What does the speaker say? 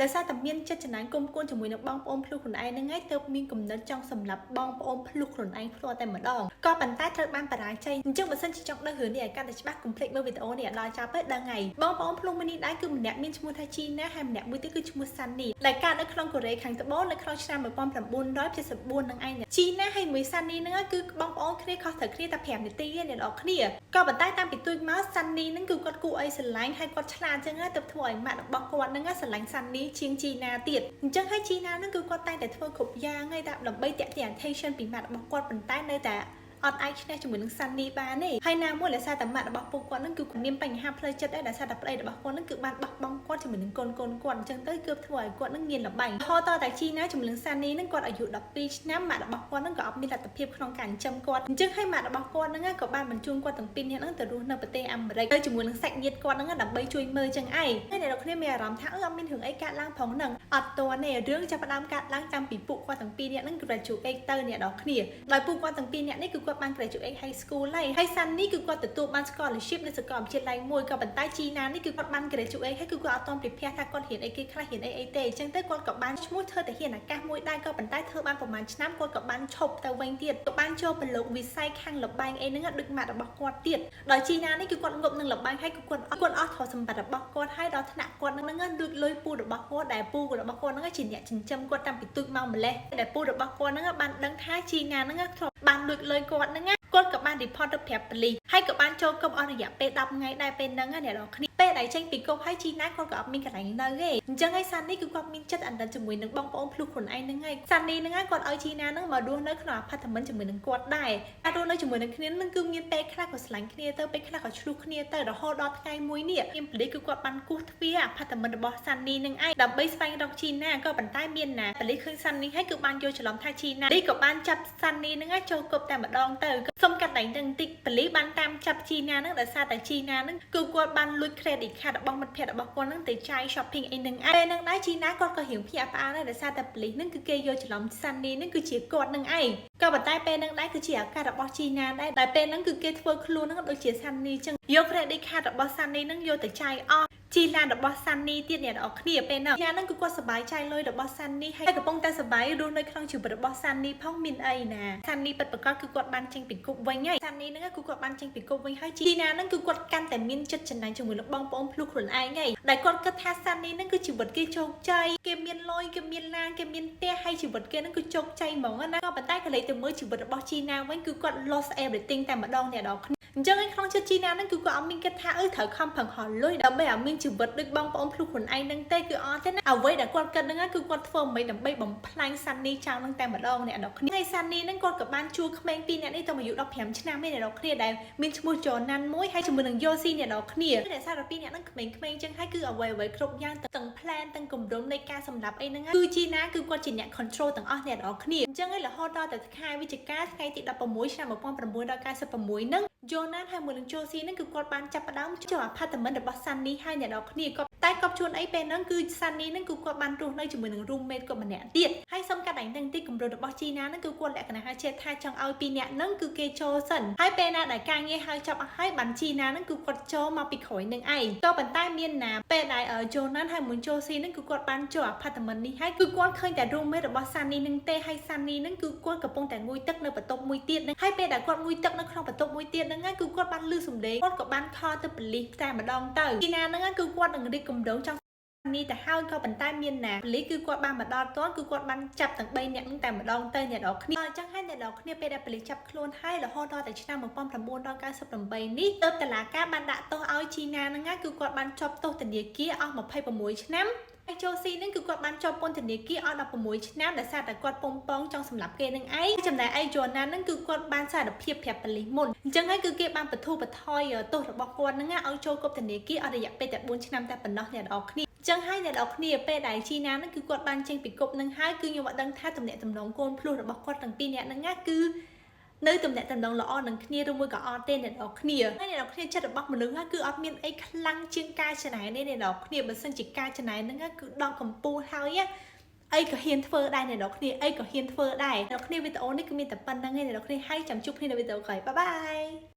ដោយសារតែមានចិត្តច្រណែនគុំគួនជាមួយនឹងបងប្អូនភ្លោះខ្លួនឯងហ្នឹងហើយទើបមានគំនិតចង់សម្លាប់បងប្អូនភ្លោះខ្លួនឯងផ្ទាល់តែម្ដងក៏ប៉ុន្តែត្រូវបានបរាជ័យអញ្ចឹងបើសិនជាចង់ដឹងរឿងនេះឲ្យកាន់តែច្បាស់កុំភ្លេចមើលវីដេអូនេះឲ្យដល់ចប់ទៅដឹងហើយបងប្អូនភ្លោះមួយនេះដែរគឺម្នាក់មានឈ្មោះថាជីណាហើយម្នាក់មួយទៀតគឺឈ្មោះសាន់នីដែលកើតនៅក្នុងកូរ៉េខាងត្បូងនៅក្នុងឆ្នាំ1974នឹងឯងជីណាហើយមួយសាន់នីហ្នឹងគឺបងប្អូនគ្នាខុសត្រូវគ្នាតែ5នាទីទេអ្នកនរគ្នាក៏ប៉ុន្តែតាំងពីទូចមកសាន់នីហ្នឹងគឺគាត់គួរឲ្យស្រឡាញ់ហើយគាត់ឆ្លាតអញ្ចឹងទៅធ្វើឲ្យម៉ាក់របស់គាត់ហ្នឹងស្រឡាញ់សាន់នីជាងជីណាទៀតអញ្ចឹងហើយជីណាហ្នឹងគឺគាត់តែងតែធ្វើគ្រប់យ៉ាងហើយតែដើម្បីទាក់ទាញ attention ពីម៉ាក់របស់គាត់ប៉ុន្តែនៅតែអត់អាចឈ្នះជាមួយនឹងសាន់នីបានទេហើយណាមួយដោយសារតែម៉ាក់របស់ពួកគាត់ហ្នឹងគឺមានបញ្ហាផ្លូវចិត្តដែរដោយសារតែប្តីរបស់គាត់ហ្នឹងគឺបានបោះបង់គាត់ជាមួយនឹងកូនកូនគាត់អញ្ចឹងទៅគឺធ្វើឲ្យគាត់ហ្នឹងមានលបែងរហូតតតែជីណាជាមួយនឹងសាន់នីហ្នឹងគាត់អាយុ12ឆ្នាំម៉ាក់របស់គាត់ហ្នឹងក៏អត់មានលទ្ធភាពក្នុងការចិញ្ចឹមគាត់អញ្ចឹងហើយម៉ាក់របស់គាត់ហ្នឹងក៏បានបញ្ជូនគាត់ទាំងពីរនាក់ហ្នឹងទៅរស់នៅប្រទេសអាមេរិកទៅជាមួយនឹងសាច់ញាតិគាត់ហ្នឹងដើម្បីជួយមើលចឹងឯងហើយអ្នកនរគ្នាមានអារម្មណ៍ថាអឺអត់មានរឿងអីកើតឡើងផងហ្នឹងអត់ទាន់ទេរឿងចាប់ផ្ដើមកើតឡើងតាំងពីពួកគាត់ទាំងពីរនាក់ហ្នឹង graduate ទៅអ្នកនរគ្នាដោយពួកគាត់ទាំងពីរនាក់នេះគឺគាត់បាន graduate high school ហើយហើយសាន់នេះគឺគាត់ទទួលបាន scholarship នៅសាកលវិទ្យាល័យមួយក៏ប៉ុន្តែជីណានេះគឺគាត់បាន graduate ហើយគឺគាត់អត់ទាន់ prepare ថាគាត់រៀនអីគេខ្លះរៀនអីអីទេអញ្ចឹងទៅគាត់ក៏បានឈ្មោះធ្វើទាហានអាកាសមួយដែរក៏ប៉ុន្តែធ្វើបានប្រហែលឆ្នាំគាត់ក៏បានឈប់ទៅវិញទៀតក៏បានចូលប្រឡូកវិស័យខាងល្បែងអីហ្នឹងដូចម៉ាក់របស់គាត់ទៀតដោយជីណានេះគឺគាត់ងប់នឹងល្បែងហើយគឺគាត់គាត់អស់ទ្រព្យសម្បត្តិរបស់គាត់ហើយដល់ថ្នាក់គាត់ហ្នឹងលួចលុយពូរបស់គាត់ដែលពូរបស់គាត់ហ្នឹងជាអ្នកចិញ្ចឹមគាត់តាំងពីទូចមកម្លេះដែលពូរបស់គាត់ហ្នឹងបានដឹងថាជីណាហ្នឹងធ្លាប់បានលួចលុយគាត់ហ្នឹងគាត់ក៏បាន report ទៅប្រាប់ប៉ូលីសហើយក៏បានចូលគុកអស់រយៈពេល10ថ្ងៃដែរពេលហ្នឹងណាអ្នកនរគ្នាពេលដែលចេញពីគុកហើយជីណាគាត់ក៏អត់មានកន្លែងនៅទេអញ្ចឹងហើយសាន់នេះគឺគាត់មានចិត្តអាណិតជាមួយនឹងបងប្អូនភ្លោះខ្លួនឯងហ្នឹងហើយសាន់នេះហ្នឹងគាត់ឲ្យជីណាហ្នឹងមករស់នៅក្នុង apartment ជាមួយនឹងគាត់ដែរការរស់នៅជាមួយនឹងគ្នាហ្នឹងគឺមានពេលខ្លះក៏ស្រឡាញ់គ្នាទៅពេលខ្លះក៏ឈ្លោះគ្នាទៅរហូតដល់ថ្ងៃមួយនេះមានប៉ូលីសគឺគាត់បានគោះទ្វារ apartment របស់សាន់នីនឹងឯងដើម្បីស្វែងរកជីណាក៏ប៉ុន្តែមានណាប៉ូលីសឃើញសាន់នីហើយគឺបានយកច្រឡំថាជីណានេះក៏បានចាប់សាន់នីហ្នឹងចូលគុកតែម្ដងទៅសុំកាត់ដៃនឹងតិចប៉ូលីសបានតាមចាប់ជីណាហ្នឹងដោយសារតែជីណាហ្នឹងគឺគាត់បានលួច credit card របស់មិត្តភ័ក្តិរបស់គាត់ហ្នឹងទៅចាយ shopping អីហ្នឹងឯងពេលហ្នឹងដែរជីណាគាត់ក៏រៀងភ្ញាក់ផ្អើលដែរដោយសារតែប៉ូលីសហ្នឹងគឺគេយកច្រឡំសាន់នីហ្នឹងគឺជាគាត់ហ្នឹងឯងក៏ប៉ុន្តែពេលហ្នឹងដែរគឺជាឱកាសរបស់ជីណាដែរដែលពេលហ្នឹងគឺគេធ្វើខ្លួនហ្នឹងដូចជាសាន់នីចឹងយក credit card របស់សាន់នីហ្នឹងយកទៅចាយអស់ជីឡានរបស់សាន់នីទៀតអ្នកនរគ្នាពេលហ្នឹងយ៉ាហ្នឹងគឺគាត់សប្បាយចាយលុយរបស់សាន់នីហើយកំពុងតែសប្បាយរស់នៅក្នុងជីវិតរបស់សាន់នីផងមានអីណាសាន់នីពិតប្រាកដគឺគាត់បានចេញពីគុកវិញហើយសាន់នីហ្នឹងគឺគាត់បានចេញពីគុកវិញហើយជីណាហ្នឹងគឺគាត់កាន់តែមានចិត្តច្រណែនជាមួយនឹងបងប្អូនភ្លោះខ្លួនឯងហើយដែលគាត់គិតថាសាន់នីហ្នឹងគឺជីវិតគេជោគជ័យគេមានលុយគេមានឡានគេមានផ្ទះហើយជីវិតគេហ្នឹងគឺជោគជ័យហ្មងណាក៏ប៉ុន្តែក៏លេចទៅមើលជីវិតរបស់ជីណាវិញគឺគាត់ lost everything តែម្ដងអ្នកនរគ្នាអញ្ចឹងឯក្នុងចិត្តជីណាហ្នឹងគឺគាត់អត់មានគិតថាអឺត្រូវខំប្រឹងហលុយដើម្បីឲ្យមានជីវិតដូចបងប្អូនភ្លោះខ្លួនឯងហ្នឹងទេគឺអត់ទេណាអ្វីដែលគាត់គិតហ្នឹងគឺគាត់ធ្វើមិនដើម្បីបំផ្លាញសាន់នីចោលហ្នឹងតែម្ដងអ្នកនរគ្នាហើយសាន់នីហ្នឹងគាត់ក៏បានជួលក្មេងពីរនាក់នេះទៅអាយុ15ឆ្នាំឯអ្នកនរគ្នាដែលមានឈ្មោះចណាន់មួយហើយជាមួយនឹងយ៉ូស៊ីអ្នកនរគ្នាដែលសារតែពីរនាក់ហ្នឹងក្មេងៗអញ្ចឹងហើយគឺអ្វីអ្វីគ្រប់យ៉ាងទាំង plan ទាំងគម្រោងនៃការសម្លាប់អីហ្នឹងគឺជីណាគឺគាត់ជាអ្នក control ទាំងអស់អ្នកនរគ្នាអញ្ចឹងឯងរហូតដល់តែខែវិច្ឆិកាថ្ងៃទី16ឆ្នាំ1996ហ្នឹងយ៉ូណានហើយមួយនឹងជូស៊ីហ្នឹងគឺគាត់បានចាប់ផ្ដើមចូល apartment របស់សាន់នីហើយអ្នកនរគ្នាគាត់តែគាត់ជួនអីពេលហ្នឹងគឺសាន់នីហ្នឹងគឺគាត់បានរស់នៅជាមួយនឹង roommate គាត់ម្នាក់ទៀតហើយសុំកាត់ឯងហ្នឹងតិចគម្រោងរបស់ជីណាហ្នឹងគឺគាត់លក្ខណៈថាចេះថាចង់ឲ្យពីរនាក់ហ្នឹងគឺគេចូលសិនហើយពេលណាដែលការងារហើយចប់អស់ហើយបានជីណាហ្នឹងគឺគាត់ចូលមកពីក្រោយនឹងឯងក៏ប៉ុន្តែមានណាពេលដែលជូណានហើយមួយជូស៊ីហ្នឹងគឺគាត់បានចូល apartment នេះហើយគឺគាត់ឃើញតែ roommate របស់សាន់នីហ្នឹងទេហើយសាន់នីហ្នឹងគឺគាត់កំពុងតែងូតទឹកនៅបន្ទប់មួយទៀតហ្នឹងហើយពេលដែលគាត់ងូតទឹកនៅក្នុងបន្ទប់មួយទៀតហ្នឹងគឺគាត់បានលឺសំឡេងគាត់ក៏បាន call ទៅប៉ូលីសតែម្ដងទៅជីណាហ្នឹងគឺគាត់នឹងរៀបគម្រោងចង់នេះទៅហើយក៏ប៉ុន្តែមានណាប៉ូលីសគឺគាត់បានមកដល់តន់គឺគាត់បានចាប់ទាំង3នាក់ហ្នឹងតែម្ដងទៅអ្នកនរគ្នាអញ្ចឹងហើយអ្នកនរគ្នាពេលដែលប៉ូលីសចាប់ខ្លួនហើយរហូតដល់តែឆ្នាំ1998នេះទើបតុលាការបានដាក់ទោសឲ្យជីណាហ្នឹងគឺគាត់បានជាប់ទោសធនាគារអស់26ឆ្នាំហើយជូស៊ីនឹងគឺគាត់បានជាប់ពន្ធនាគារអស់16ឆ្នាំដោយសារតែគាត់ប៉ុងប៉ងចង់សម្លាប់គេនឹងឯងចំណែកឯជូណាននឹងគឺគាត់បានសារភាពប្រាប់ប៉ូលីសមុនអញ្ចឹងហើយគឺគេបានបធូរបថយទោសរបស់គាត់នឹងឲ្យចូលគុកធនាគារអស់រយៈពេលតែ4ឆ្នាំតែប៉ុណ្ណោះអ្នកនរគ្នាចឹងហើយអ្នកនរគ្នាពេលដែលជីណានឹងគឺគាត់បានចេញពីគុកនឹងហើយគឺខ្ញុំអត់ដឹងថាទំនាក់ទំនងកូនភ្លោះរបស់គាត់ទាំងពីរនាក់ហ្នឹងណាគឺនៅទំនាក់ទំនងល្អនឹងគ្នាឬមួយក៏អត់ទេអ្នកនរគ្នាហើយអ្នកនរគ្នាចិត្តរបស់មនុស្សគឺអត់មានអីខ្លាំងជាងការច្នៃទេអ្នកនរគ្នាបើសិនជាការច្នៃហ្នឹងគឺដល់កំពូលហើយអីក៏ហ៊ានធ្វើដែរអ្នកនរគ្នាអីក៏ហ៊ានធ្វើដែរអ្នកនរគ្នាវីដេអូនេះគឺមានតែប៉ុណ្្នឹងឯងអ្នកនរគ្នាហើយចាំជួបគ្នានៅវីដេអូក្រោយ bye bye.